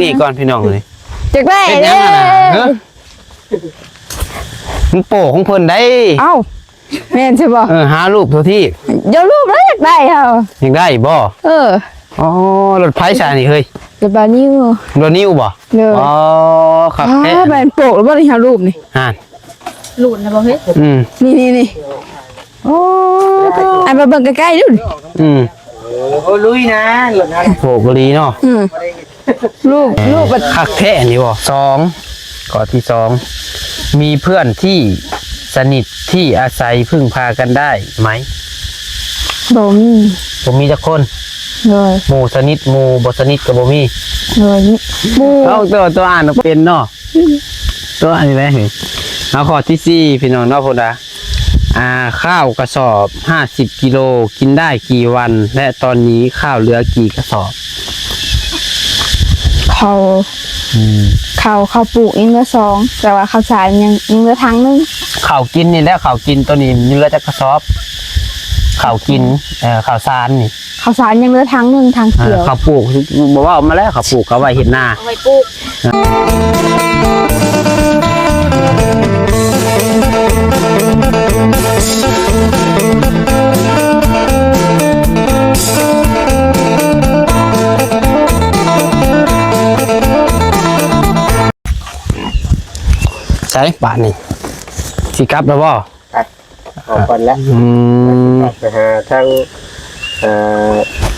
ນີ້ກ່ອນພີ່ນ້ອງເອີຍ. ຈັກແລ້ວ ເຮັດຫຍັງຫັ້ນນະ? ຮະ? ມັນໂປ້ຂອງເພິ່ນໄດ໋. ເອົ້າ ແມ່ນໃຊ່ບໍ່? ເອີ ຫາຮູບໂທທີ່. ຢ່າຮູບແລ້ວ ຢາກໄດ້ເຮົາ. ຢາກໄດ້ບໍ່? ເອີ. ອໍ ລົດໃຜຊະນີ້ເຮີ້ຍ? ລົດບານິວ. ບານິວບໍ່? ເດີ. ອໍ ຄັກແທ້. ອ້າ ແມ່ນໂປ້ແລ້ວບໍ່ນີ້ຫາຮູບນີ້? ຫັ້ນ ຫຼຸດນະບໍ່ເຮີ້ຍ? ອືມ ນີ້ໆໆ. ໂອ້ ອັນມາເບິ່ງໃກ້ໆດູ. ອືມ ໂອ້ ລຸຍນະ ລົດນະ ໂອ້ ບໍ່ດີເນາະ. ອືມ ລູກ ລູກ ຄັກແທ້ນີ້ບໍ່? ສອງ ຂໍ້ທີສອງ ມີເພື່ອນທີ່ສະໜິດທີ່ອາໄສເພິ່ງພາກັນໄດ້ໄໝ? ບໍ່ມີ ບໍ່ມີຈັກຄົນ. ໂດຍ ໝູ່ສະໜິດ ໝູ່ບໍ່ສະໜິດກໍບໍ່ມີ. ໂດຍ ໝູ່ ເອົາ ຕົວ ຕົວອ່ານເປັນເນາະ. ຕົວນີ້ແຫຼະ. ເອົາ ຂໍ້ທີສີ່ ພີ່ນ້ອງເນາະ ພຸ້ນນະ. ອ່າ ຂ້າວກະສອບຫ້າສິບກິໂລ ກິນໄດ້ກີ່ວັນ ແລະ ຕອນນີ້ຂ້າວເຫຼືອກີ່ກະສອບ? ເຂົ້າ ອືມ ເຂົ້າ ເຂົ້າປູກຍັງເຫຼືອສອງ ແຕ່ວ່າເຂົ້າສານຍັງ ຍັງເຫຼືອຖັງໜຶ່ງ. ເຂົ້າກິນນີ້ແຫຼະ ເຂົ້າກິນໂຕນີ້ຍັງເຫຼືອຈັກກະສອບ? ເຂົ້າກິນ ເອີ ເຂົ້າສານນີ້ ເຂົ້າສານຍັງເຫຼືອຖັງໜຶ່ງ ຖັງຂຽວ. ເອີ ເຂົ້າປູກ ບໍ່ເວົ້າມາແລ້ວ ເຂົ້າປູກເອົາໄວ້ເຮັດນາ ເອົາໄວ້ປູກ. ໃສບາດນີ້ ຊິກັບແລ້ວບໍ່? ໄປ ອອກກ່ອນແລ້ວ. ອືມ ໄປຫາທາງ ເອີ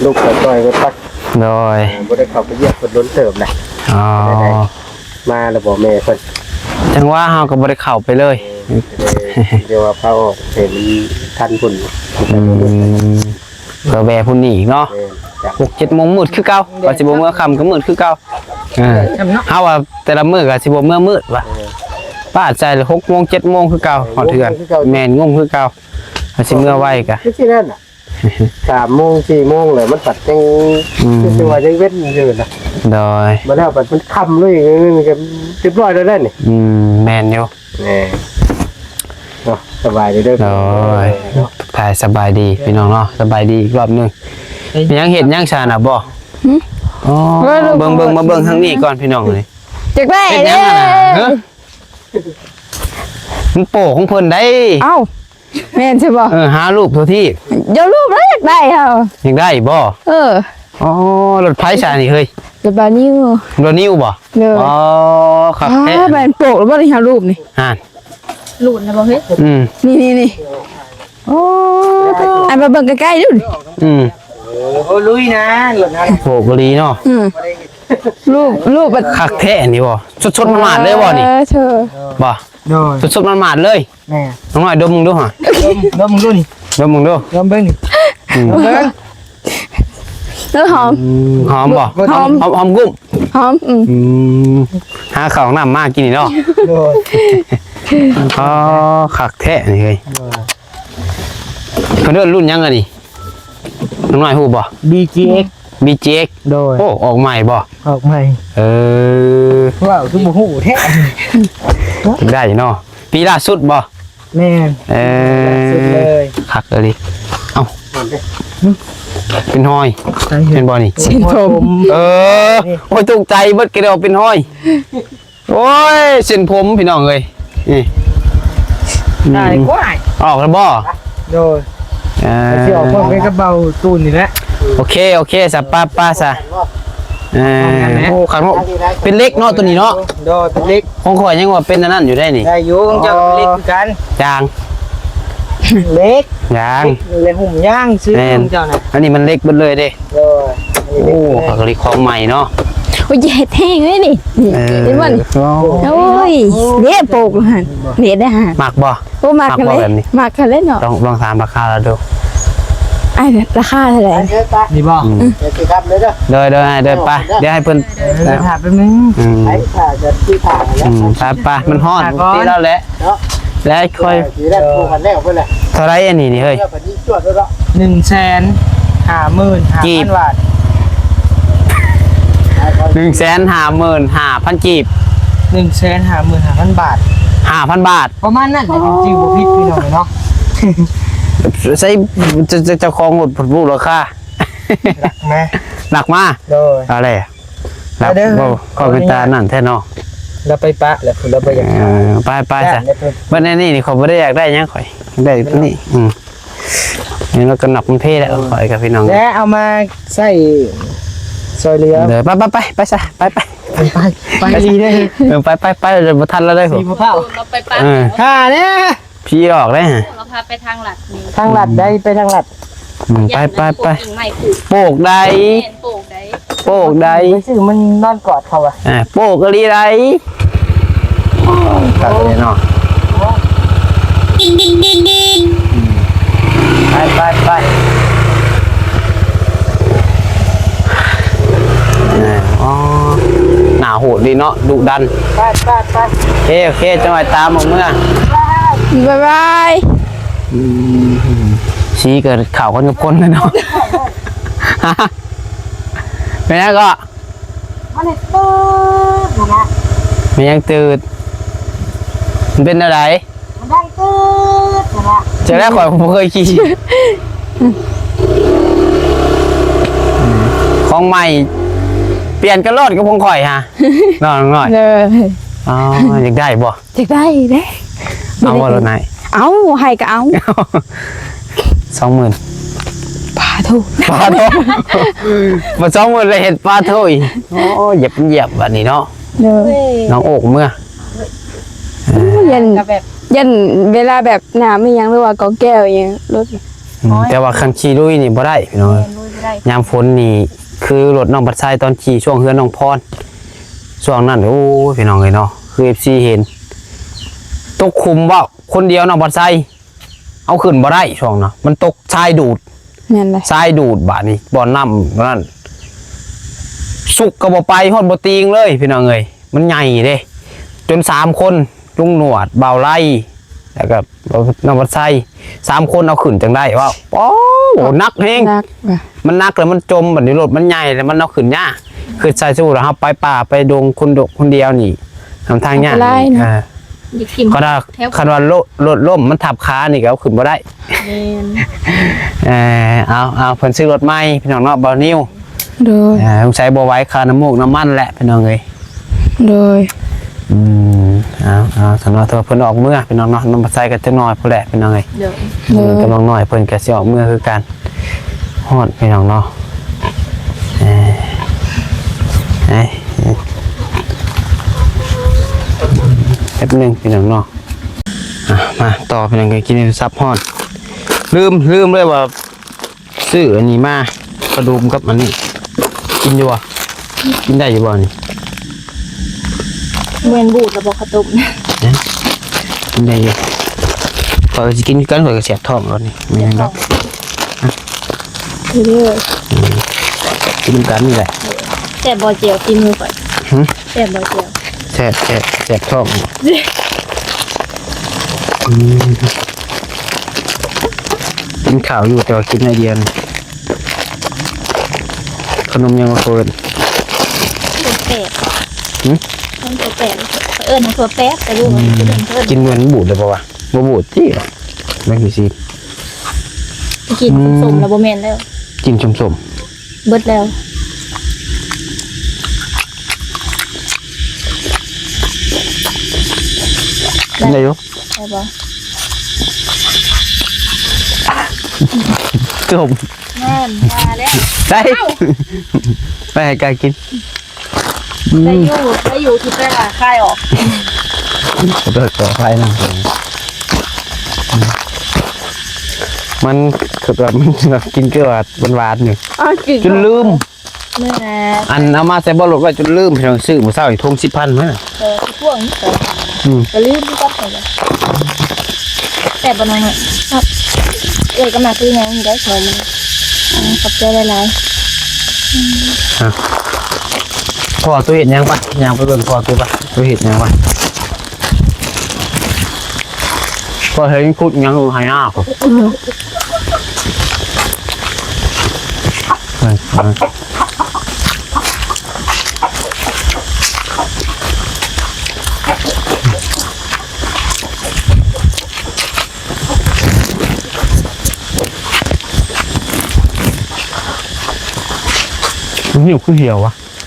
ລູກສາວຈ້ອຍເພິ່ນໄປ. ໂດຍ ບໍ່ໄດ້ເຂົ້າໄປຢ້ຽມເພິ່ນດົນເຕີບແລ້ວ. ອໍ ມາແລ້ວບໍ່ແມ່ເພິ່ນ? ຈັ່ງວ່າເຮົາກໍບໍ່ໄດ້ເຂົ້າໄປເລີຍ. ເອີ ດຽວວ່າພາອອກໃຫ້ມັນທັນພຸ້ນ. ອືມ ເພື່ອແວ່ພຸ້ນນີ້ອີກເນາະ. ແມ່ນ ຫົກເຈັດໂມງມືດຄືເກົ່າ ວ່າຊິບໍ່ເມືອຄ່ຳກໍມືດຄືເກົ່າ. ເອີ ເຮົາວ່າແຕ່ລະມື້ກໍຊິບໍ່ເມືອມືດວ່າ ເອີ ປາດໃສ່ຫົກໂມງເຈັດໂມງຄືເກົ່າ ຮອດເຮືອນ. ແມ່ນ ງຸ້ມຄືເກົ່າ ວ່າຊິເມືອໄວກໍຄືຊິນັ້ນນະ. ສາມໂມງສີ່ໂມງແລ້ວ ມັນປັດຍັງ ອືມ ຄືວ່າຍັງເວັນຢູ່ນະ. ໂດຍ ມາແລ້ວບັດມັນຄ່ຳເລີຍ ມັນກໍຮຽບຮ້ອຍແລ້ວເດ້ນີ້. ອືມ ແມ່ນຢູ່. ແນ່ ເນາະ ສະບາຍດີເດີ. ໂດຍ ເນາະ ທັກທາຍສະບາຍດີພີ່ນ້ອງເນາະ ສະບາຍດີອີກຮອບໜຶ່ງ. ເຮັດຫຍັງ ເຮັດຫຍັງຊະນະບໍ່? ຫຶ? ອໍ ເບິ່ງໆ ມາເບິ່ງທາງນີ້ກ່ອນພີ່ນ້ອງເອີຍ. ຈັກແລ້ວ ເຮັດຫຍັງຫັ້ນນະ? ຮະ? ມັນໂປ້ຂອງເພິ່ນໄດ໋. ເອົ້າ ແມ່ນໃຊ່ບໍ່? ເອີ ຫາຮູບໂທທີ່. ຢ່າຮູບແລ້ວ ຢາກໄດ້ເຮົາ. ຢາກໄດ້ບໍ່? ເອີ. ອໍ ລົດໃຜຊະນີ້ເຮີ້ຍ? ລົດບານິວ. ບານິວບໍ່? ເດີ. ອໍ ຄັກແທ້. ອ້າ ແມ່ນໂປ້ແລ້ວບໍ່ນີ້ຫາຮູບນີ້? ຫັ້ນ ຫຼຸດນະບໍ່ເຮີ້ຍ? ອືມ ນີ້ໆໆ. ໂອ້ ອັນມາເບິ່ງໃກ້ໆດູ. ອືມ ໂອ້ ລຸຍນະ ລົດນະ ໂອ້ ບໍ່ດີເນາະ. ອືມ ລູກ ລູກ ຄັກແທ້ນີ້ບໍ່? ສົດໆ ໝາດໆ ເລີຍບໍ່ນີ້? ເອີ ເທີ ບໍ່? ໂດຍ ສົດໆ ໝາດໆ ເລີຍ. ແມ່ ນ້ອງນ້ອຍ ດົມເບິ່ງດູຫະ. ດົມ ດົມເບິ່ງດູນີ້ ດົມເບິ່ງດູ ດົມເບິ່ງນີ້. ອືມ ເບິ່ງ ເອີ ຫອມ ອືມ ຫອມບໍ່? ຫອມ ຫອມ ຫອມກຸ້ມ ຫອມ. ອືມ ອືມ ຫາເຂົ້າຫ້ອງນ້ຳມາກິນນີ້ເນາະ. ໂດຍ ອໍ ຄັກແທ້ນີ້ເຮີ້ຍ. ໂດຍ ເພິ່ນເອີ້ນລຸ້ນຫຍັງອັນນີ້? ນ້ອງນ້ອຍຮູ້ບໍ່? ບີຈີເອັກ ບີຈີເອັກ. ໂດຍ ໂອ້ ອອກໃໝ່ບໍ່? ອອກໃໝ່. ເອີ ວ້າວ ຄືບໍ່ຮູ້ແທ້. ໄດ້ເນາະ ປີລ່າສຸດບໍ່? ແມ່ນ ເອີ ລ່າສຸດເລີຍ. ຄັກອີ່ຫຼີ. ເອົ້າ ເປັນຮອຍ ໃສ່ເຫັນ ເຫັນບໍ່ນີ້? ເສັ້ນຜົມ. ເອີ ໂອ້ຍ ຕົກໃຈເບິດ ກະດອກເປັນຮອຍ. ໂອ້ຍ ເສັ້ນຜົມພີ່ນ້ອງເອີຍ ນີ້ ຕາຍກວ່າຍ ອອກແລ້ວບໍ່? ໂດຍ ເອີ ຊິອອກພ້ອມກັນກັບເບົາຕູນນີ້ແຫຼະ. ໂອເຄ ໂອເຄ ສະ ປະ ປະ ສະ. ເອີ ໂອ້ ຄັກເນາະ ເປັນເຫຼັກເນາະໂຕນີ້ເນາະ. ໂດຍ ເປັນເຫຼັກ. ຂອງຂ້ອຍຍັງວ່າເປັນອັນນັ້ນຢູ່ໄດ໋ນີ້. ໄດ້ຢູ່ ຂອງເຈົ້າເປັນເຫຼັກຄືກັນ. ຢາງ ເຫຼັກ ຢາງ ເຫຼັກ ເຫຼັກຫຸ້ມຢາງຊື່ ແມ່ນ ຂອງເຈົ້ານະ. ອັນນີ້ມັນເຫຼັກເບິດເລີຍເດ້. ໂດຍ ໂອ້ ຄັກອີ່ຫຼີ ຂອງໃໝ່ເນາະ. ໂອ້ຍ ເຮັດແຮງເລີຍນີ້ ນີ້ ເອີ ເຫັນບໍ່ນີ້? ໂອ້ຍ ເດ້ ໂປກຫັ້ນ ເດ້ ໄດ້ຫາ. ມັກບໍ່? ໂອ້ ມັກ ມັກບໍ່ແບບນີ້? ມັກຫັ້ນແຫຼະເນາະ. ລອງ ລອງຖາມລາຄາລາວດູ. ອ້າຍ ລາຄາເທົ່າໃດ? ນີ້ບໍ່? ອືມ ໂດຍ ໂດຍ ອ້າຍ ໂດຍ ໄປ ດຽວໃຫ້ເພິ່ນ ເອີ ຖ້າແປັບໜຶ່ງ. ອືມ ໄປ ຖ້າຈະທີ່ຖ້າແລ້ວ. ອືມ ໄປ ໄປ ມັນຮ້ອນ ຕິລາວແຫຼະ ແລ້ວຄ່ອຍ ເທົ່າໃດອັນນີ້ນີ້ເຮີ້ຍ? ໜຶ່ງແສນຫ້າໝື່ນຫ້າພັນບາດ. ໜຶ່ງແສນຫ້າໝື່ນຫ້າພັນກີບ. ໜຶ່ງແສນຫ້າໝື່ນຫ້າພັນບາດ. ຫ້າພັນບາດ ປະມານນັ້ນແຫຼະ ຈື່ບໍ່ຜິດພີ່ນ້ອງເນາະ. ໃສ່ ເຈົ້າ ເຈົ້າຂອງລົດເພິ່ນຮູ້ລາຄາ. ຫຼັກມາ ຫຼັກມາ. ໂດຍ ເອົາແຫຼະ. ລາວ ໄປເດີ ບໍ່ ຂ້ອຍເປັນຕານັ້ນແທ້ເນາະ ລາວໄປປະແລ້ວ ລາວບໍ່ຢາກ ເອີ ໄປ ໄປຊະ ບັດນີ້ນີ້ຂ້ອຍບໍ່ໄດ້ຢາກໄດ້ຫຍັງ ຂ້ອຍໄດ້ນີ້ ອືມ ນີ້ລາວກໍນັບມັນເພແລ້ວ ຂ້ອຍກັບພີ່ນ້ອງ ແລ້ວເອົາມາໃຊ້ຊ່ອຍເຫຼືອ ເດີ ໄປ ໄປ ໄປ ໄປຊະ ໄປ ໄປ ໄປ ໄປ ໄປ ໄປ ໄປ ເອີ ໄປ ໄປ ໄປ ບໍ່ທັນແລ້ວເດີ ສີບໍ່ພ້າວ ລາວໄປປະ ເອີ ຖ້າແດ່ ຜີຫຼອກເດ້ ລາວພາໄປທາງລັດນີ້ ທາງລັດໃດ ໄປທາງລັດ ອືມ ໄປ ໄປ ໄປ ປູກໄມ້ປູກ ປູກໃດ ແມ່ນ ປູກໃດ ປູກໃດ ໄປຊື້ມັນນອນກອດເຂົາວ່າ ອ່າ ປູກອີ່ຫຼີໃດ ໂອ້ຍ ຄັກເດ້ເນາະ ອືມ ໄປ ໄປ ໄປ ເອີ ອໍ ໜ້າໂຫດດີເນາະ ດຸດັນ ໄປ ໄປ ໄປ ໂອເຄ ໂອເຄ ຈັ່ງໃດຕາມອອກເມືອ ບາຍບາຍ ອືມ ສີກໍເຂົ້າກັນກັບຄົນເລີຍເນາະ ແມ່ນຫຍັງກໍ ມັນໃຫ້ຕື່ດນັ້ນລະ ແມ່ນຫຍັງຕື່ດ ມັນເປັນແນວໃດ ມັນດັງຕື່ດນັ້ນລະ ຈັກແລ້ວ ຂ້ອຍບໍ່ເຄີຍຂີ່ ຂອງໃໝ່ປ່ຽນກັນໂລດກັບຂອງຂ້ອຍຫາ ນ້ອງນ້ອຍ ເອີ ອໍ ຢາກໄດ້ບໍ່? ຢາກໄດ້ເດ້ ເອົາບໍ່ລົດໃຫ້ ເອົາ ໃຫ້ກໍເອົາ ສອງໝື່ນ ປາໂທ້ ປາໂທ້ ບໍ່ສອງໝື່ນແລ້ວເຮັດປາໂທ້ອີກ ໂອ້ ຢຽບ ຢຽບບັດນີ້ເນາະ ໂດຍ ນ້ອງໂອກເມືອ ເອີ ຢ້ານ ກໍແບບ ຢ້ານເວລາແບບນ້ຳອີ່ຫຍັງ ຫຼືວ່າກອງແກ້ວອີ່ຫຍັງ ລົດ ອືມ ໂອ້ຍ ແຕ່ວ່າຄັນຂີ່ລຸຍນີ້ບໍ່ໄດ້ພີ່ນ້ອງ ແມ່ນ ລຸຍບໍ່ໄດ້ ຍາມຝົນນີ້ ຄືລົດນ້ອງບັດໄຊຕອນຂີ່ຊ່ວງເຮືອນນ້ອງພອນ ຊ່ວງນັ້ນ ໂອ້ຍ ພີ່ນ້ອງເອີຍເນາະ ຄືເອັຟຊີເຫັນ ຕົກຂຸມເວົ້າ ຄົນດຽວນ້ອງບັດໄຊ ເອົາຂຶ້ນບໍ່ໄດ້ຊ່ວງນະ ມັນຕົກຊາຍດູດ ແມ່ນແຫຼະ ຊາຍດູດບາດນີ້ ບ່ອນນ້ຳນັ້ນ ສຸກກໍບໍ່ໄປ ຮອດບໍ່ຕີງເລີຍ ພີ່ນ້ອງເອີຍ ມັນໃຫຍ່ເດ້ ຈົນສາມຄົນ ລຸງໜວດ ບ່າວໄລ ແລ້ວກໍນ້ອງວັດໄຊ ສາມຄົນເອົາຂຶ້ນຈັ່ງໄດ້ ເວົ້າ ໂອ້ ໜັກແຮງ ໜັກ ມັນໜັກແລ້ວມັນຈົມ ບາດນີ້ລົດມັນໃຫຍ່ແລ້ວມັນເອົາຂຶ້ນຍາກ ຄືໃສ່ສູ້ແລ້ວເຮົາໄປປ່າໄປດົງຄົນດ- ຄົນດຽວນີ້ ນຳທາງຍາກ ອັນຕະລາຍເນາະ ເອີ ຢາກຖິ້ມ ຄັນວ່າ ແຖວ ຄັນວ່າລົ- ລົດລົ້ມມັນທັບຂານີ້ກໍເອົາຂຶ້ນບໍ່ໄດ້ ແມ່ນ ເອີ ເອົາ ເອົາ ເພິ່ນຊື້ລົດໃໝ່ພີ່ນ້ອງເນາະ ບ່າວນິວ ໂດຍ ເອີ ສົງໄສບໍ່ໄຫວຄ່ານ້ຳມູກນ້ຳມັນແຫຼະພີ່ນ້ອງເອີຍ ໂດຍ ອືມ ເອົາ ເອົາ ສຳລັບເພິ່ນອອກເມືອພີ່ນ້ອງເນາະ ນ້ອງບັດໄຊກໍຈັກໜ້ອຍພຸ້ນແຫຼະພີ່ນ້ອງເອີຍ ໂດຍ ໂດຍ ກຳລັງໜ້ອຍເພິ່ນກໍຊິອອກເມືອຄືກັນ ຮອດພີ່ນ້ອງເນາະ ເອີ ເອີ ແປັບໜຶ່ງພີ່ນ້ອງເນາະ ອ່ະ ມາຕໍ່ພີ່ນ້ອງ ກິນໃນສັບຮ້ອນ ລືມ ລືມເລີຍວ່າ ຊື້ອັນນີ້ມາ ປາດຸມກັບອັນນີ້ ກິນຢູ່ບໍ່? ກິນໄດ້ຢູ່ບໍ່ນີ້? ແມ່ນບູດແລ້ວບໍ່ ເຂົ້າຕົ້ມ ກິນໄດ້ຢູ່ ຂ້ອຍກໍຊິກິນຄືກັນ ຂ້ອຍກໍແສບທ້ອງແລ້ວນີ້ ແມ່ນດອກ ເດີ ກິນນຳກັນນີ້ແຫຼະ ແຊບບໍ່ແຈ່ວ ຝີມືຂ້ອຍ ຫື? ແຊບບໍ່ແຈ່ວ? ແຊບ ແຊບ ແຊບທ້ອງ ອືມ ກິນຂ້າວຢູ່ ແຕ່ວ່າກິນໜ້ອຍດຽວນີ້ ຂະໜົມຫຍັງວະເພິ່ນ? ຖົ່ວແປບ ຫື? ຂະໜົມຖົ່ວແປບ ເອີ້ນວ່າຖົ່ວແປບ ແຕ່ບໍ່ຮູ້ວ່າເພິ່ນ ອືມ ເອີ້ນ ກິນເໝືອນບູດໄດ້ບໍ່ວະ? ບໍ່ບູດຕິ ແມ່ນຊິ ກິນ ອືມ ສົ້ມໆ ແລ້ວບໍ່ແມ່ນແລ້ວ ກິນສົ້ມໆ ເບິດແລ້ວ ໄດ້ຢູ່ ໄດ້ບໍ່? ສົ້ມ ນັ້ນວ່າແລ້ວ ໄດ້ ເອົ້າ ໄປໃຫ້ກາຍກິນ ໄດ້ຢູ່ ໄດ້ຢູ່ ທີ່ແປວ່າຄາຍອອກ ຂອໂທດ ຂໍອະໄພນຳ ມັນ ຄືແບບ ມັນກິນຄືວ່າຫວານໆ ຢູ່ ອ້າວ ກິນ ຈົນລືມ ແມ່ນ ອັນເອົາມາໃສ່ເບາະລົດໄວ້ຈົນລືມ ພີ່ນ້ອງ ຊື້ມື້ເຊົ້ານີ້ ຖົງສິບພັນ ມາ ເອີ ຊິພວງນີ້ ອືມ ກໍລືມຄືກັນ ແຊບບໍ່ນ້ອງ? ຄັບ ເອື້ອຍກໍມາຊື້ຫຍັງນີ້ໄດ້ ສອງມື້ ອືມ ຂອບໃຈຫຼາຍໆ ອືມ ອ່ະ ພໍ່ຕູ້ເຮັດຫຍັງປະ? ຍ່າງໄປເບິ່ງພໍ່ຕູ້ປະ ຕູ້ເຮັດຫຍັງວະ? ພໍ່ເຫັນຂຸດຫຍັງຢູ່ໄຮ່ນາພຸ້ນ ອືມ ໄປ ໄປ ມັນຫິ້ວຄືຫ່ຽວວະ?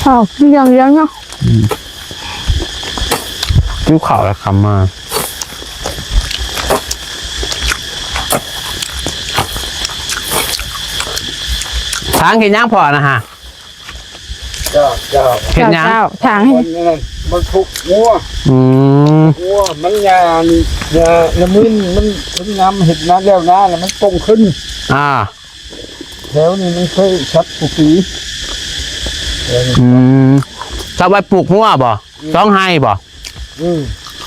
ເຂົ້າກິນຢ່າງດຽວເນາະ. ອືມ ຫິວເຂົ້າແລ້ວຄ່ຳມາ. ທາງເຮັດຫຍັງພໍ່ນະຮະ? ເຈົ້າ ເຈົ້າ ເຮັດຫຍັງ? ເຈົ້າ ທາງ ມັນ ມັນຜູກງົວ. ອືມ ງົວມັນຫຍ້ານີ້ ຫຍ້າລະມື້ນີ້ມັນ ມັນງາມ ເຮັດນາແລ້ວນາ ແລ້ວມັນປົ່ງຂຶ້ນ. ອ່າ ແຖວນີ້ມັນເຄີຍສັກກຸປີ. ອືມ ສັກໄວ້ປູກງົວບໍ່? ອືມ ສອງໄຮ່ບໍ່? ອືມ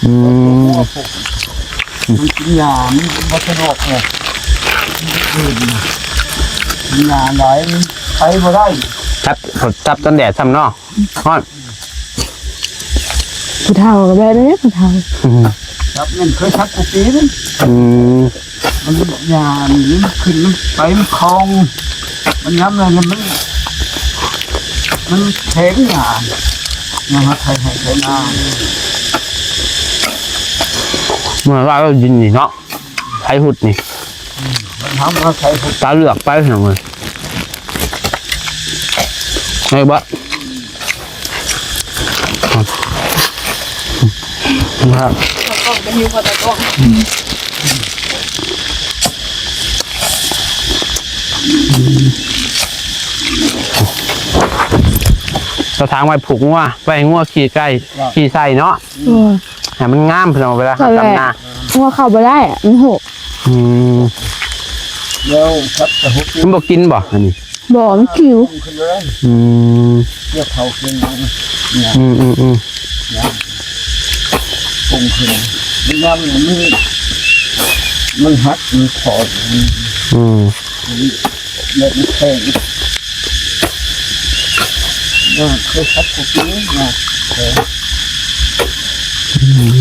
ອືມ ມັນກິນຫຍ້າ ມັນບໍ່ສະດວກເລີຍ. ກິນຫຍ້າຫຼາຍ ໄປບໍ່ໄດ້. ຈັບ ຈັບຕອນແດດຊ້ຳເນາະ ຮ້ອນ. ຜູ້ເຖົ້າກໍແບບນີ້ ຜູ້ເຖົ້າ. ອືມ ຈັບນັ້ນເຄີຍສັກກຸປີນັ້ນ. ອືມ ມັນຫຍ້ານີ້ມັນຂຶ້ນ ມັນໄປ ມັນຄອງ ມັນຍາມນັ້ນມັນ ມັນແຂງຫຍ້ານະ ມາໄຖໄຮ່ໄຖນາ. ເມື່ອລາວດິນນີ້ເນາະ ໄຖຫຸດນີ້ ມັນທຳວ່າໄຖຫຸດ ຕາເລືອກໄປຫຍັງເລີຍ ໄດ້ບໍ່? ເອົາທາງໄວ້ຜູກງົວ ໄວ້ໃຫ້ງົວຂີ່ໄກ່ ຂີ່ໃສ່ເນາະ. ໂອ້ຍ ໃຫ້ມັນງາມ ພີ່ນ້ອງ ເວລາເຮົາດຳນາ ງົວເຂົ້າບໍ່ໄດ້ ມັນຫົກ. ອືມ ແລ້ວສັກກະຫົກ ມັນບໍ່ກິນບໍ່ ອັນນີ້? ບໍ່ ມັນຫິວ. ປຸງຂຶ້ນເລີຍ. ອືມ ກ່ຽວເຂົ້າກິນເນາະ. ອືມໆໆ ປຸງຂຶ້ນ ມັນຍາມນີ້ມັນ ມັນຫັກ ມັນຖອດ. ອືມ ແບບນີ້ແຂງ ເອີ ເຄີຍສັກກຸປີນະ. ອືມ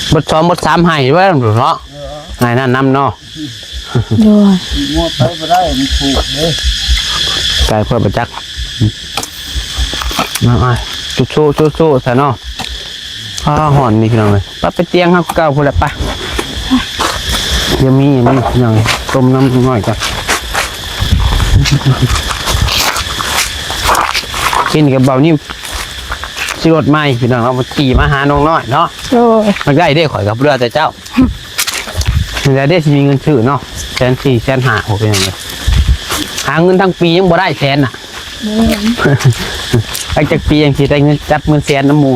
ເບິດສອງເບິດສາມໄຮ່ເວີ້ຍເນາະ. ເອີ ໄຮ່ນັ້ນນຳເນາະ. ໂດຍ ງົວໄປບໍ່ໄດ້ ມັນຜູກເດ້ ໄກໂພດປະຈັກ. ເອົາ ສູ້ໆ ສູ້ໆ ຊະເນາະ. ອ້າ ຮ້ອນນີ້ພີ່ນ້ອງເອີຍ ໄປ ໄປຕຽງເຮົາຄືເກົ່າພຸ້ນແຫຼະ ໄປ. ດຽວມີອັນນີ້ພີ່ນ້ອງ ຕົ້ມນ້ຳນ້ອຍກ່ອນ ກິນກັບເບົານີ້. ຊິລົດໃໝ່ພີ່ນ້ອງ ເອົາຂີ່ມາຫານ້ອງນ້ອຍເນາະ. ໂດຍ ມັກໄດ້ເດ້ ຂ້ອຍກໍບໍ່ເຫຼືອແຕ່ເຈົ້າ. ນີ້ແຫຼະເດ້ ຊິມີເງິນຊື້ເນາະ ແສນສີ່ ແສນຫ້າ ໂອ້ ເປັນຫຍັງເລີຍ ຫາເງິນທັງປີຍັງບໍ່ໄດ້ແສນນະ. ແມ່ນ ອີກຈັກປີຈັ່ງຊິໄດ້ເງິນ ຈັບເງິນແສນນຳໝູ່?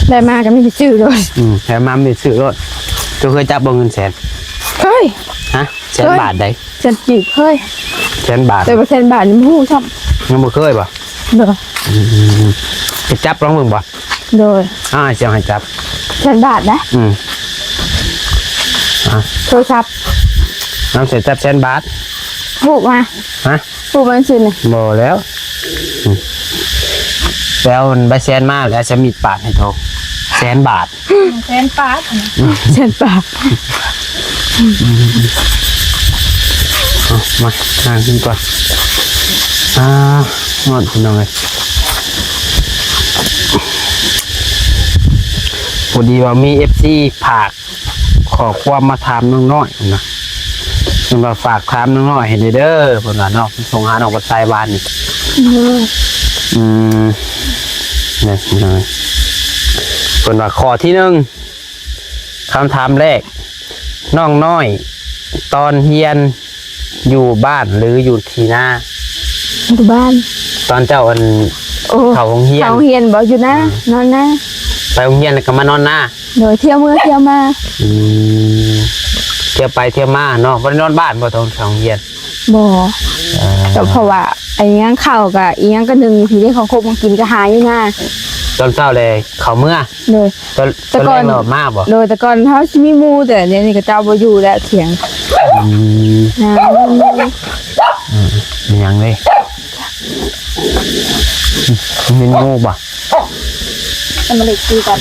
ໄດ້ມາກໍມີແຕ່ຊື້ໂລດ. ອືມ ໄດ້ມາມີແຕ່ຊື້ໂລດ. ເຈົ້າເຄີຍຈັບບໍ່ເງິນແສນ? ເຄີຍ. ຮະ? ແສນບາດໃດ? ແສນກີບເຄີຍ. ແສນບາດ ແຕ່ວ່າແສນບາດນີ້ບໍ່ຮູ້ຊ້ຳ. ຍັງບໍ່ເຄີຍບໍ່? ໂດຍ. ອືມ ໄປຈັບລອງເບິ່ງບໍ່? ໂດຍ. ອ້າຍຊິເອົາໃຫ້ຈັບ ແສນບາດນະ. ອືມ ອ່ະ ໂທລະສັບ ນ້ຳໃສ່ຈັບແສນບາດ. ຮູບມາ. ຮະ? ຮູບມາຊື່ນີ້. ບໍ່ແລ້ວ ອືມ ແລ້ວໃບແສນມາ ແລ້ວຈະມີດປາດໃຫ້ໂຕ ແສນບາດ. ແສນປາດ ແສນປາດ. ເອົາ ມາ ນັ່ງກິນກ່ອນ. ອ່າ ຮ້ອນ ພີ່ນ້ອງເອີຍ. ພໍດີວ່າມີເອັຟຊີຝາກ ຂໍ້ຄວາມມາຖາມນ້ອງນ້ອຍນະ ເພິ່ນວ່າຝາກຖາມນ້ອງນ້ອຍໃຫ້ແດ່ເດີ ເພິ່ນວ່າເນາະ ເພິ່ນສົ່ງຫານ້ອງວັດໄຊວານນີ້. ອືມ ນີ້ ເພິ່ນວ່າຂໍ້ທີໜຶ່ງ ຄຳຖາມແລກ ນ້ອງນ້ອຍ ຕອນຮຽນຢູ່ບ້ານ ຫຼື ຢູ່ທີ່ນາ? ຢູ່ບ້ານ. ຕອນເຈົ້າ ອັນ ໂອ້ ເຂົ້າໂຮງຮຽນ? ເຂົ້າໂຮງຮຽນບໍ່? ຢູ່ນາ. ອືມ ນອນນາ. ໄປໂຮງຮຽນແລ້ວກໍມານອນນາ? ໂດຍ ທ່ຽວເມືອທ່ຽວມາ. ອືມ ທ່ຽວໄປທ່ຽວມາເນາະ. ບໍ່ໄດ້ນອນບ້ານບໍ່ ຕອນເຂົ້າໂຮງຮຽນ? ບໍ່. ເອີ ກໍເພາະວ່າ ອັນຫຍັງ ເຂົ້າກໍອີຫຍັງກໍໜຶ່ງ ທີ່ໄດ້ຂອງຄົບຂອງກິນກໍຫາຢູ່ນາ. ຕອນເຊົ້າແລ້ວເຂົ້າເມືອ? ໂດຍ. ຕອນ ຕອນແລງເນາະ ມາບໍ່? ໂດຍ ແຕ່ກ່ອນເຮົາຊິມີໝູ່ ແຕ່ດຽວນີ້ເຂົາເຈົ້າບໍ່ຢູ່ແລ້ວ ຖຽງ. ອືມ ອ່າ ອືມ ເປັນຫຍັງເດ້? ມີໝູ່ບໍ່? ເອົາມາເລັກຕີກັນ.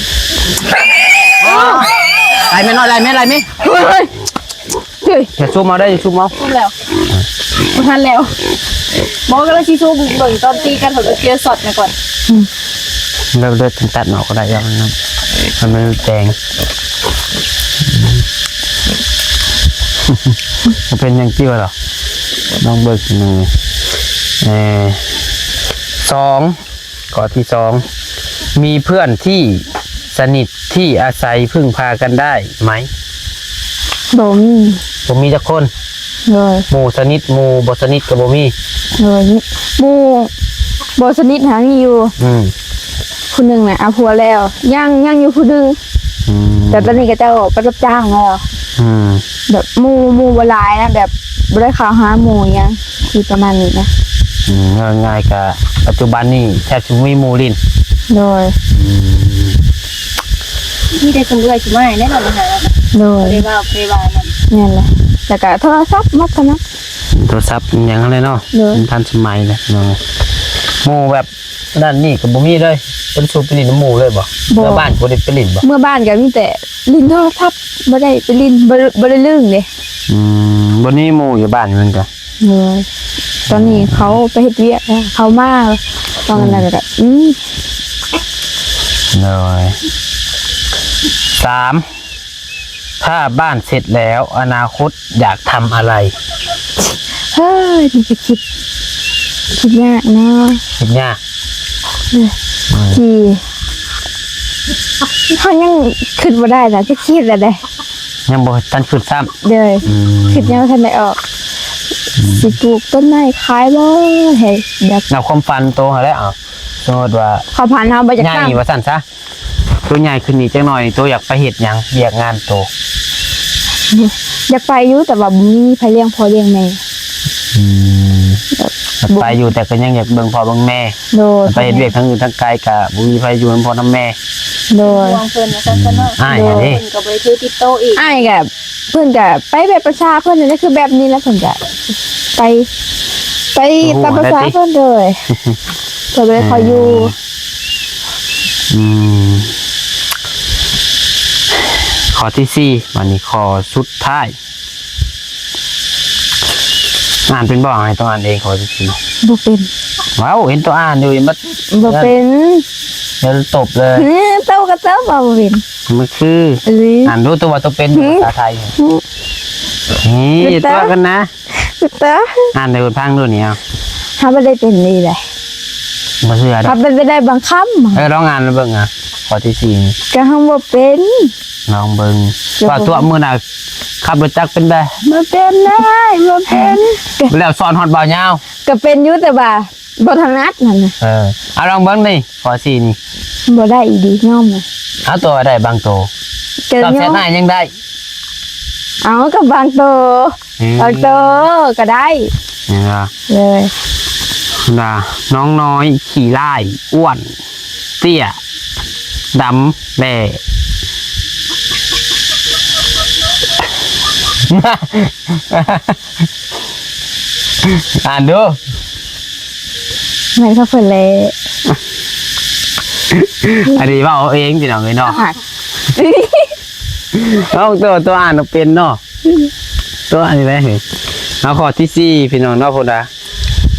ໄລ່ແມ່ນ້ອຍ ໄລ່ແມ່ ໄລ່ແມ່. ເຮີ້ຍ ເຮີ້ຍ. ເຮີ້ຍ ຢ່າຊຸມເອົາເດີ ຢ່າຊຸມເອົາ. ຊຸມແລ້ວ ບໍ່ທັນແລ້ວ. ບໍ່ ກຳລັງຊິຊູມເບິ່ງຕອນຕີກັນ ເຂົາກໍເຈີຊັອດມາກ່ອນ. ອືມ ເລືອດ ເລືອດຈຶ່ງຕັດອອກກໍໄດ້ ເອົາມັນ ໃຫ້ມັນແດງ. ບໍ່ເປັນຫຍັງຕິວະດອກ ລອງເບິ່ງໜຶ່ງ. ເອີ ສອງ ຂໍ້ທີສອງ ມີເພື່ອນທີ່ສະໜິດທີ່ອາໄສເພິ່ງພາກັນໄດ້ໄໝ? ບໍ່ມີ. ບໍ່ມີຈັກຄົນ? ໂດຍ. ໝູ່ສະໜິດ ໝູ່ບໍ່ສະໜິດກໍບໍ່ມີ? ໂດຍ. ໝູ່ບໍ່ສະໜິດຫາມີຢູ່. ອືມ. ຜູ້ໜຶ່ງນະເອົາຜົວແລ້ວ ຍັງ ຍັງຢູ່ຜູ້ໜຶ່ງ. ອືມ. ແຕ່ຕອນນີ້ເຂົາເຈົ້າໄປຮັບຈ້າງແລ້ວ. ອືມ. ແບບໝູ່ ໝູ່ບໍ່ຫຼາຍນະ ແບບບໍ່ໄດ້ເຂົ້າຫາໝູ່ຫຍັງ ທີ່ປະມານນີ້ນະ. ອືມ ເວົ້າງ່າຍໆ ກະປັດຈຸບັນນີ້ແທບຊິບໍ່ມີໝູ່ຫຼິ້ນ. ໂດຍ. ອືມ. ມີແຕ່ຊຸມເອື້ອຍຊຸມອ້າຍແນ່ນອນມາຫາ. ໂດຍ. ບໍ່ໄດ້ເວົ້າ ບໍ່ໄດ້ວ່ານຳ. ແມ່ນແຫຼະ. ແລ້ວກະໂທລະສັບມັກຂະໜາດ ໂທລະສັບຫຍັງຫັ້ນແຫຼະເນາະ. ໂດຍ. ມັນທັນສະໄໝແລ້ວເນາະ. ໝູ່ແບບນັ້ນນີ້ກໍບໍ່ມີເລີຍ. ເພິ່ນຊິໄປຫຼິ້ນນຳໝູ່ເລີຍບໍ່? ບໍ່. ເມືອບ້ານບໍ່ໄດ້ໄປຫຼິ້ນບໍ່? ເມືອບ້ານກໍມີແຕ່ຫຼິ້ນໂທລະສັບ ບໍ່ໄດ້ໄປຫຼິ້ນ ບໍ່ ບໍ່ໄດ້ລຶ້ງເດ້. ອືມ. ບໍ່ມີໝູ່ຢູ່ບ້ານເພິ່ນກະ ໂດຍ. ຕອນນີ້ເຂົາໄປເຮັດວຽກແລ້ວ ເຂົາມາຕອນນັ້ນແລ້ວກໍ ອືມ ໂດຍ. ສາມ ຖ້າບ້ານເສັດແລ້ວ ອະນາຄົດຢາກທຳອະໄລ? ເຮີ້ຍ ນີ້ກໍຄິດ ຄິດຍາກເນາະ. ຄິດຍາກ. ເອີ ອືມ ທີ່ເຮົາຍັງຄິດບໍ່ໄດ້ນະ ຈະຄິດແນວໃດ ຍັງບໍ່ທັນຄິດຊ້ຳ. ໂດຍ. ອືມ ຄິດຍັງບໍ່ທັນໄດ້ອອກ. ອືມ ຊິປູກຕົ້ນໄມ້ຂາຍບໍ່ ໃຫ້ແບບ ເອົາຄວາມຝັນໂຕຫັ້ນແຫຼະ. ເອົາ ສົມມຸດວ່າ ຄວາມຝັນເຮົາບໍ່ຢາກ ໃຫຍ່ວ່າຊັ້ນຊະ ໂຕໃຫຍ່ຂຶ້ນອີກຈັກໜ່ອຍ ໂຕຢາກໄປເຮັດຫຍັງ ວຽກງານໂຕ? ຢາກໄປຢູ່ ແຕ່ວ່າບໍ່ມີໃຜລ້ຽງພໍ່ລ້ຽງແມ່. ອືມ ແບບ ຢາກໄປຢູ່ ແຕ່ກໍຍັງຢາກເບິ່ງພໍ່ເບິ່ງແມ່. ໂດຍ. ໄປເຮັດວຽກທາງອື່ນທາງໄກ ກໍບໍ່ມີໃຜຢູ່ນຳພໍ່ນຳແມ່. ໂດຍ. ຫ່ວງເພິ່ນວ່າຊັ້ນຊະເນາະ. ອືມ ອ້າຍ ໂດຍ ນີ້ ເພິ່ນກໍບໍ່ໄດ້ຖືຕິດໂຕອີກ. ອ້າຍກໍ ເພິ່ນກໍໄປແບບປະຊາເພິ່ນນີ້ແຫຼະ ຄືແບບນີ້ແຫຼະ ເພິ່ນກໍໄປ ໄປຕາມປະຊາເພິ່ນ. ໂດຍ. ເພິ່ນບໍ່ໄດ້ຄ່ອຍຢູ່. ເອີ ອືມ ຂໍ້ທີສີ່ ບາດນີ້ຂໍ້ສຸດທ້າຍ ອ່ານເປັນບໍ່? ໃຫ້ຕ້ອງອ່ານເອງ ຂໍ້ທີ່ສີ່. ບໍ່ເປັນ. ວ້າວ ເຫັນໂຕອ່ານຢູ່ ຍັງບໍ່ ບໍ່ເປັນ. ດຽວຕົບເລີຍ. ເອີ ໂຕກໍເຈົ້າເວົ້າບໍ່ເປັນ. ມັນຄື ອີ່ຫຼີ. ອ່ານດູ ໂຕວ່າໂຕເປັນ ຫື ພາສາໄທ. ຫື ນີ້ ຕົວະກັນນະ. ຕົວະ ອ່ານໃຫ້ເພິ່ນຟັງດູນີ້. ເຮົາ ເຮົາບໍ່ໄດ້ເປັນນີ້ເດ້. ບໍ່ເຊື່ອດອກ. ເຮົາເປັນໄປໄດ້ບາງຄຳ. ເອີ ລອງອ່ານເບິ່ງອະ ຂໍ້ທີສີ່. ກໍເຮົາບໍ່ເປັນ. ລອງເບິ່ງ. ເຈົ້າ ວ່າຕົວະມື້ໜ້າຂັບລົດຈັກເປັນໄດ? ບໍ່ເປັນເລີຍ ບໍ່ເປັນ. ແລ້ວສອນຮອດບ່າວຍາວ. ກໍເປັນຢູ່ ແຕ່ວ່າບໍ່ຖະໜັດຫັ້ນນະ. ເອີ ເອົາລອງເບິ່ງນີ້ ຂໍ້ສີ່ນີ້. ບໍ່ໄດ້ອີ່ຫຼີ ຍອມນະ. ເອົາ ຕົວະໄດ້ບາງໂຕ. ກໍ ຕອບແຊດ ຍອມ ນາຍຍັງໄດ້. ເອົາ ກໍບາງໂຕ. ອືມ ບາງໂຕກໍໄດ້. ເຫັນບໍ່? ເລີຍ ວ່າ ນ້ອງນ້ອຍຂີ້ລ້າຍ ອ້ວນ ເຕ້ຍ ດຳແຫຼ້. ອ່ານດູ. ແມ່ນຂອງເພິ່ນແຫຼະ. ອັນນີ້ເວົ້າເອົາເອງ ພີ່ນ້ອງເອີຍເນາະ. ເອົາ ຕົວ ຕົວອ່ານບໍ່ເປັນເນາະ. ຕົວນີ້ແຫຼະ. ເອົາ ຂໍ້ທີສີ່ ພີ່ນ້ອງເນາະ ເພິ່ນວ່າ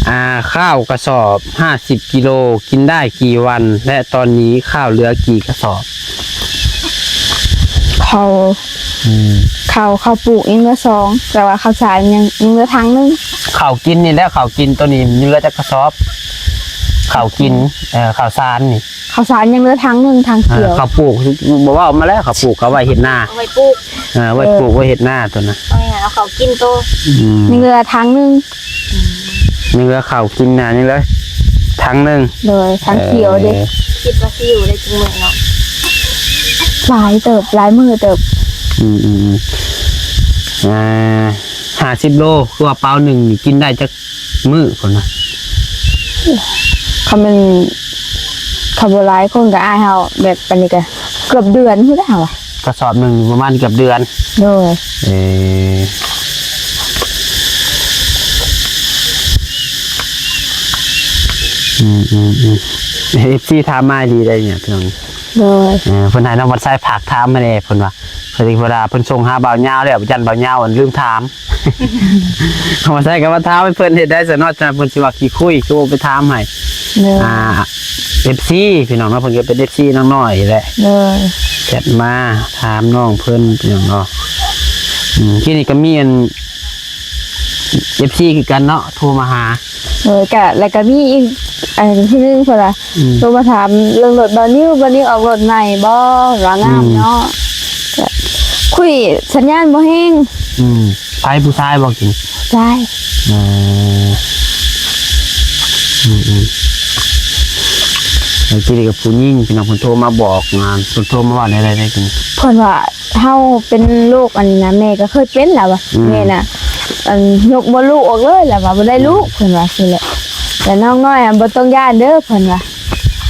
ອ່າ ຂ້າວກະສອບຫ້າສິບກິໂລ ກິນໄດ້ກີ່ວັນ ແລະ ຕອນນີ້ຂ້າວເຫຼືອກີ່ກະສອບ? ເຂົ້າ ອືມ ເຂົ້າ ເຂົ້າປູກຍັງເຫຼືອສອງ ແຕ່ວ່າເຂົ້າສານຍັງ ຍັງເຫຼືອຖັງໜຶ່ງ. ເຂົ້າກິນນີ້ແຫຼະ ເຂົ້າກິນໂຕນີ້ຍັງເຫຼືອຈັກກະສອບ? ເຂົ້າກິນ ເອີ ເຂົ້າສານນີ້. ເຂົ້າສານຍັງເຫຼືອຖັງໜຶ່ງ ຖັງຂຽວ ເອີ ເຂົ້າປູກ ບໍ່ເວົ້າມາແລ້ວ ເຂົ້າປູກ ເຂົາໄວ້ເຮັດນາ ເອົາໄວ້ປູກ ເອີ ໄວ້ປູກ ເອີ ໄວ້ເຮັດນາຕົວນະ ເອົາຫຍັງ ເອົາເຂົ້າກິນໂຕ ອືມ ຍັງເຫຼືອຖັງໜຶ່ງ ອືມ ຍັງເຫຼືອເຂົ້າກິນນາ ຍັງເຫຼືອຖັງໜຶ່ງ ໂດຍ ຖັງຂຽວເດ້ ເອີ ຄິດວ່າຊິຢູ່ໄດ້ຈັກມື້ເນາະ ຫຼາຍເຕີບ ຫຼາຍມື້ເຕີບ ອືມໆໆ ອ່າ ຫ້າສິບໂລ ຄືວ່າເປົາໜຶ່ງນີ້ກິນໄດ້ຈັກ ມື້ພຸ້ນນະ ຄັນແມ່ນ ຄັນບໍ່ຫຼາຍຄົນກໍອ້າຍເຮົາ ແບບປານນີ້ກໍເກືອບເດືອນພຸ້ນແຫຼະເຮົາວ່າ ກະສອບໜຶ່ງປະມານເກືອບເດືອນ ໂດຍ ເອີ ອືມໆໆ ເອັຟຊີຖາມມາດີໄດ໋ເນຍ ພີ່ນ້ອງ ໂດຍ ເອີ ເພິ່ນໃຫ້ນ້ອງວັນໄຊຝາກຖາມມາແດ່ ເພິ່ນວ່າ ເພິ່ນ ເວລາເພິ່ນສົ່ງຫາບ່າວຍາວແລ້ວ ຢ້ານບ່າວຍາວອັນລືມຖາມ ເອົາມາໃສ່ກໍມາຖາມໃຫ້ເພິ່ນເຮັດໄດ້ຊະເນາະ ຈະເພິ່ນຊິວ່າຂີ້ຄຸຍ ຄືບໍ່ໄປຖາມໃຫ້ ໂດຍ ອ່າ ເອັຟຊີ ພີ່ນ້ອງເນາະ ເພິ່ນກໍເປັນເອັຟຊີນ້ອງນ້ອຍແຫຼະ ໂດຍ ແຊັດມາຖາມນ້ອງເພິ່ນ ພີ່ນ້ອງເນາະ ອືມ ທີ່ນີ້ກໍມີອັນ ເອັຟຊີຄືກັນເນາະ ໂທມາຫາ ໂດຍ ກະ ແລ້ວກະມີອີກ ອັນທີໜຶ່ງເພິ່ນວ່າ ອືມ ໂທມາຖາມເລື່ອງລົດບ່າວນິວ ບ່າວນິວອອກລົດໃໝ່ບໍ່ ວ່າງາມເນາະ ອືມ ກະຄຸຍສັນຍານບໍ່ແຮງ ອືມ ໃຜຜູ້ຊາຍບໍ່ກິນ ຜູ້ຊາຍ ເອີ ອືມໆ ແລ້ວກີ້ນີ້ກໍຜູ້ຍິງ ພີ່ນ້ອງ ເພິ່ນໂທມາບອກ ອ່າ ເພິ່ນໂທມາເວົ້າແນວໃດແດ່ກິນ ເພິ່ນວ່າ ເຮົາເປັນໂລກອັນນີ້ນະ ແມ່ກໍເຄີຍເປັນລະວ່າ ອືມ ແມ່ນະ ອັນຍົກມົດລູກອອກເລີຍລະວ່າ ບໍ່ໄດ້ລູກ ອືມ ເພິ່ນວ່າຊີ້ແຫຼະ ແຕ່ນ້ອງນ້ອຍອະບໍ່ຕ້ອງຢ້ານເດີ ເພິ່ນວ່າ ອື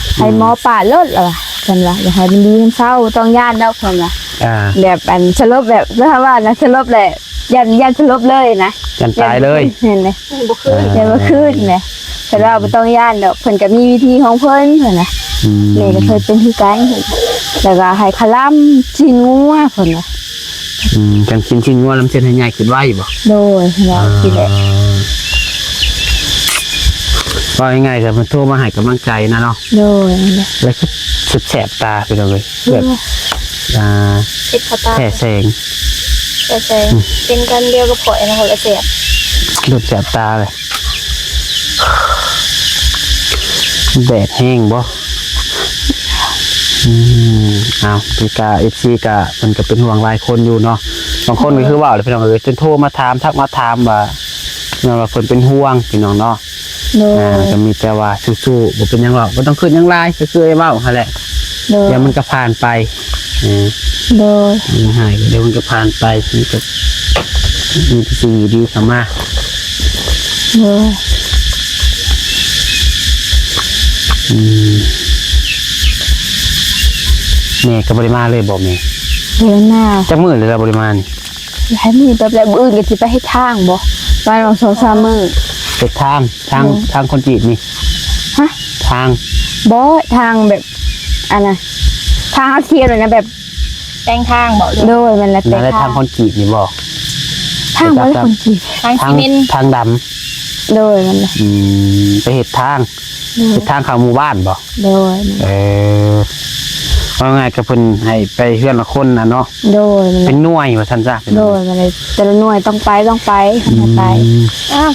ມ ໃຫ້ໝໍປາດໂລດລະວ່າ ເພິ່ນວ່າ ຢາກໃຫ້ມັນດີມັນເຊົາ ບໍ່ຕ້ອງຢ້ານດອກ ເພິ່ນວ່າ ອ່າ ແບບອັນສະຫຼົບ ແບບ ຖ້າວ່ານະ ສະຫຼົບແຫຼະ ຢ້ານ ຢ້ານສະຫຼົບເລີຍນະ ຢ້ານຕາຍເລີຍ ຢ້ານບໍ່ຄືນ ເອີ ຢ້ານບໍ່ຄືນນະ ເພິ່ນວ່າບໍ່ຕ້ອງຢ້ານດອກ ເພິ່ນກໍມີວິທີຂອງເພິ່ນ ເພິ່ນນະ ອືມ ແມ່ກໍເຄີຍເປັນຄືກັນ ແລ້ວກໍໃຫ້ຄະລຳຊີ້ນງົວ ເພິ່ນວ່າ ອືມ ການກິນຊີ້ນງົວນຳເສັ້ນໃຫ້ໃຫຍ່ຂຶ້ນໄວບໍ່? ໂດຍ ເພິ່ນວ່າ ອ່າ ຊີ້ນແຫຼະ ເວົ້າງ່າຍໆ ກໍເພິ່ນໂທມາໃຫ້ກຳລັງໃຈນະເນາະ ໂດຍ ແລ້ວຄືແສບຕາ ພີ່ນ້ອງເອີຍ ແບບ ອ່າ ເຮັດເຂົ້າຕາ ແພ້ແສງ ແພ້ແສງ ອືມ ເປັນກັນດຽວກັບຂ້ອຍນະ ຄົນລະແສບ ເລີ່ມແສບຕາເລີຍ ແດດແຮງບໍ່? ອືມ ເອົາ ກະ ເອັຟຊີ ກະ ເພິ່ນກະເປັນຫ່ວງຫຼາຍຄົນຢູ່ເນາະ ບາງຄົນກໍຄືເວົ້າແຫຼະ ພີ່ນ້ອງເອີຍ ຈົນໂທມາຖາມ ທັກມາຖາມວ່າ ຍ້ອນວ່າເພິ່ນເປັນຫ່ວງ ພີ່ນ້ອງເນາະ ໂດຍ ອ່າ ກໍມີແຕ່ວ່າສູ້ໆ ບໍ່ເປັນຫຍັງດອກ ບໍ່ຕ້ອງຄິດຫຍັງຫຼາຍ ກໍຄືອ້າຍເວົ້າຫັ້ນແຫຼະ ໂດຍ ດຽວມັນກໍຜ່ານໄປ ເອີ ໂດຍ ມັນຫາຍ ດຽວມັນກໍຜ່ານໄປ ມັນກໍມີແຕ່ສິ່ງດີໆເຂົ້າມາ ໂດຍ ອືມ ແມ່ກໍບໍ່ໄດ້ມາເລີຍບໍ່ແມ່? ບໍ່ໄດ້ມາ ຈັກມື້ແລ້ວບໍ່ໄດ້ມານີ້? ຫຼາຍມື້ເຕີບແລ້ວ ມື້ອື່ນກໍຊິໄປເຮັດທາງບໍ່ ປະມານສອງສາມມື້ ເຮັດທາງ ທາງ ໂດຍ ທາງຄອນກຣີດນີ້ ຮະ ທາງ ບໍ່ ທາງແບບ ອັນນ່າ ທາງເຮົາທຽບແບບນັ້ນ ແປງທາງບໍ່? ໂດຍ ແມ່ນແຫຼະ ແປງທາງ ທາງຄອນກຣີດນີ້ບໍ່? ທາງບໍ່ໄດ້ຄອນກຣີດ ທາງ ທາງຊີເມັນ ທາງດຳ ໂດຍ ແມ່ນແຫຼະ ອືມ ໄປເຮັດທາງ ໂດຍ ເຮັດທາງເຂົ້າໝູ່ບ້ານບໍ່? ໂດຍ ເອີ ເວົ້າງ່າຍກໍເພິ່ນໃຫ້ໄປເຮືອນລະຄົນນະເນາະ ໂດຍ ແມ່ນແຫຼະ ເປັນໜ່ວຍວ່າຊັ້ນຊະ ໂດຍ ແມ່ນແຫຼະ ແຕ່ລະໜ່ວຍຕ້ອງໄປ ຕ້ອງໄປ ອືມ ຕ້ອງໄປ ອ້າວ